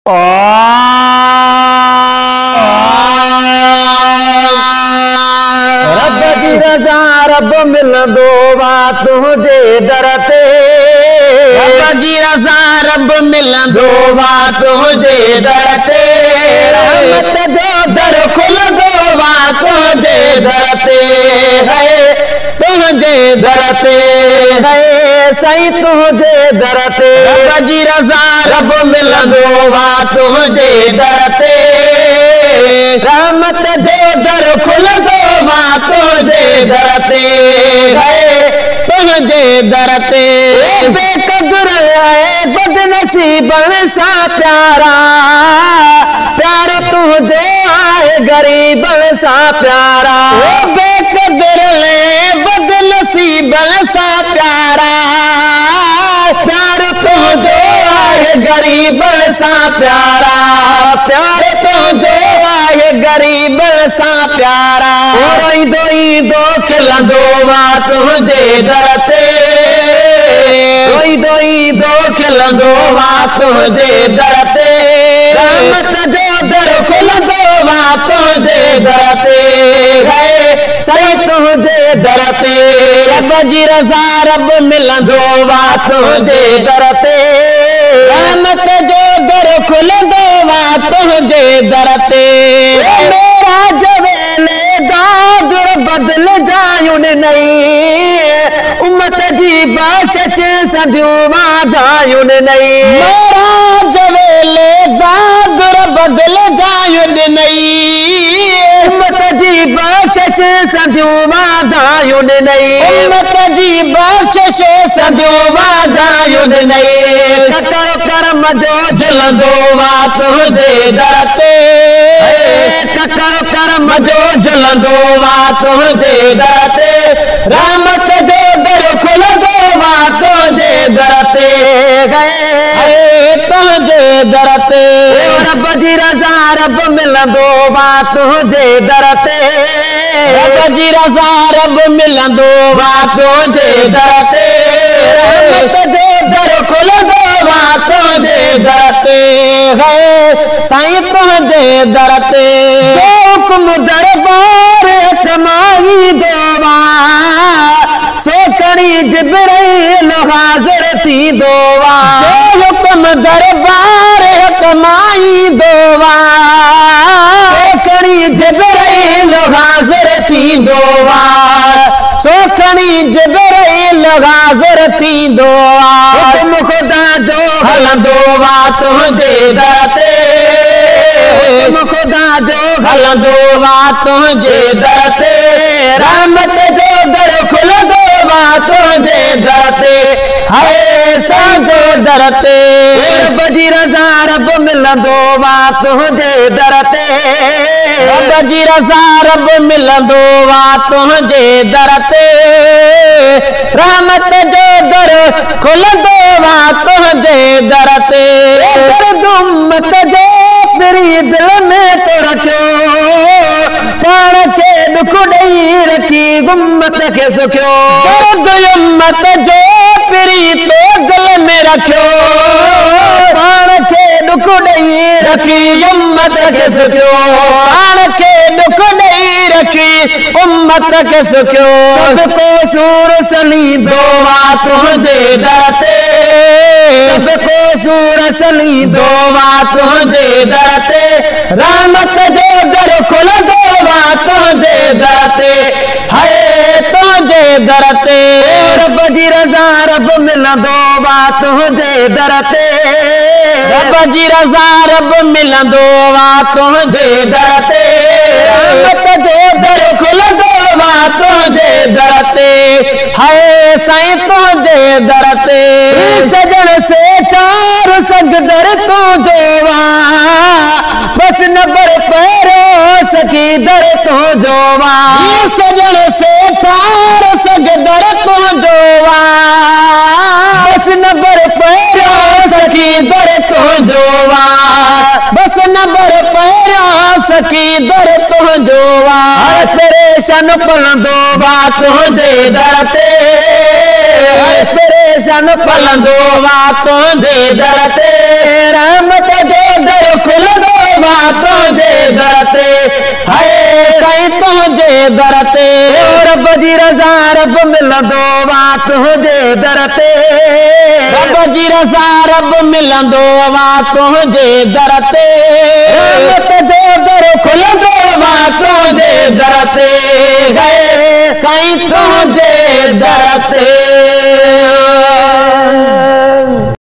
रब जी रज़ा रब मिलंदो आ तुंहिंजे दर ते। रब जी रज़ा रब मिलंदो आ तुंहिंजे दर ते। रहमत जो दर खुलंदो आ तुंहिंजे दर ते। है तुंहिंजे दर ते। है साईं तुंहिंजे दर ते। रब जी रज़ा रब मिलंदो आ तुंहिंजे दर ते। रहमत जो दर खुलंदो आ तुंहिंजे दर ते। है तुंहिंजे दर ते। बेकदर है बदनसीबन सां प्यारा। प्यार तुंहिंजो आहे ग़रीबन सां प्यारा। बेकदर बदनसीबन सां प्यारा। प्यार तुंहिंजो आहे ग़रीबन सां प्यारा। प्यार तुंहिंजो आहे ग़रीबन सां प्यारा। ईंदो ईंदो खिलंदो आ तुंहिंजे दर ते। ईंदो ईंदो खिलंदो आ तुंहिंजे दर ते। रहमत जो दर खुलंदो आ तुंहिंजे दर ते। है साईं तुंहिंजे दर ते। रब जी रज़ा रब मिलंदो आ तुंहिंजे दर ते। रहमत जो दर खुलंदो आ तुंहिंजे दर ते। मेरा जवेले दादुर बदल जायुन नई। उम्मत जी बख्शिश संदियूं वाधायुन नई। मेरा जवेले दादुर बदल जायुन नई। उम्मत जी बख्शिश संदियूं वाधायुन नई। उम्मत जी बख्शिश संदियूं वाधायुन नई। ककर करम जो झुलंदो आ तुंहिंजे दर ते। ककर करम जो झुलंदो आ तुंहिंजे दर ते। रहमत जो दर खुलंदो आ तुंहिंजे दर ते। तुंहिंजे दर ते। रब जी रज़ा रब मिलंदो आ तुंहिंजे दर ते। रब जी रज़ा रब मिलंदो आ तुंहिंजे दर ते। रहमत जो दर खुलंदो आ तुंहिंजे दर ते। है साईं तुंहिंजे दर ते। जो हुकुम दरबार कमाईंदो आ सो खणी जिब्राईल हाज़िर थींदो आ। जो हुकुम दरबार कमाईंदो आ सो खणी जिब्राईल हाज़िर थींदो आ। सो खणी जिब्राईल हाज़िर थींदो आ। हुकुम ख़ुदा जो हलंदो आ तुंहिंजे दर ते। हुकुम ख़ुदा जो हलंदो आ तुंहिंजे दर ते। रहमत जो दर खुलंदो आ तुंहिंजे दर ते। हाय सांझो दर ते। रब जी रज़ा रब मिलंदो आ तुंहिंजे दर ते। रब जी रज़ा रब मिलंदो आ तुंहिंजे दर ते। रहमत जो दर खुलंदो आ तुंहिंजे दर ते। दर्द उम्मत जो मेरी दिल में तो रखियो। पाण खे दुख ॾेई रखी उम्मत खे सुखियो। दर्द उम्मत जो पिरी तो दिल में रखियो। पाण खे दुख ॾेई रखी उम्मत खे सुखियो। पाण खे दुख ॾेई रखी उम्मत खे सुखियो। सबको सूर सलींदो आ तुंहिंजे दर ते। सबको सूर सलींदो आ तुंहिंजे दर ते। रहमत जो दर खुलंदो आ तुंहिंजे दर ते। हाय तुंहिंजे दर ते। रब जी रज़ा रब मिलंदो आ तुंहिंजे दर ते। रब जी रज़ा रब मिलंदो आ तुंहिंजे दर ते। रहमत जो दर खुलंदो आ तुंहिंजे दर ते। हाय साईं तुंहिंजे दर ते। सजण सेठार संग दर तुंहिंजो आ। बस नंबर पहिरियों सखी दर तुंहिंजो आ। सजण सेठार संग दर तुंहिंजो आ। बस नंबर पहिरियों सखी दर तुंहिंजो आ। बस नंबर पहिरियों सखी दर तुंहिंजो आ। परेशान पलंदो आ तुंहिंजे दर ते। परेशान पलंदो आ तुंहिंजे दर ते। रहमत जो दर रब जी रज़ा रब मिलंदो आ तुंहिंजे दर ते। रब जी रज़ा रब मिलंदो आ तुंहिंजे दर ते। रहमत जो दर खुलंदो आ तुंहिंजे दर ते। साईं तुंहिंजे दर ते।